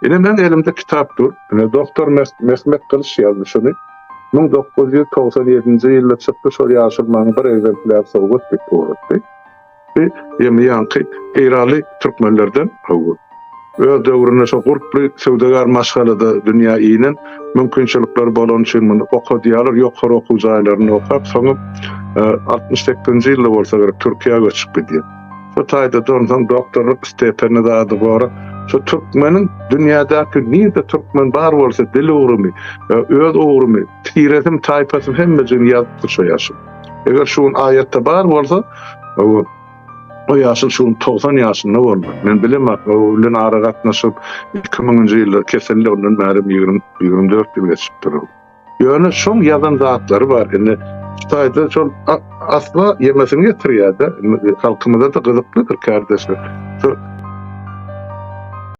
Ine meň elimde kitap dur. Ine doktor Mehmet Gylyç ýazdy şuny. 1997-nji ýylda çykdy şol ýaşuly maňa bir egzemplýar sowgat diýip ugratdy. Bu ýemi ýaňky eýranly türkmenlerden hawa. Öz döwründe şo gurply söwdagär maşgalada dünýä inen, mümkinçilikleri bolany üçin muny okadýarlar, ýokary okuw jaýlarynda okap, soňam 68-nji ýylda bolsa gerek Türkiýä göçüp gidýär. Şo taýda-da onsoň doktorlyk stepenini zady gorap, şo türkmeniň dünýädäki nirde türkmen bar bolsa dil ugrumy, öz ugrumy, tiresimi, taýpasymy hemmejigini ýazypdyr şo ýaşuly. Eger şu gün aýatda bar bolsa, o ýaşuly şu gün 90 ýaşynda boldy. Men bilemok, o bilen ara gatnaşyp 2000-nji ýylda kesildi, ondan bäri 20, 24 ýyl geçipdir. Ýöne şoň ýazan zatlary bar. Indi şu taýda şol asla ýemesini getirýär-de. Indi halkymyza-da gyzyklydyr kärdeşler.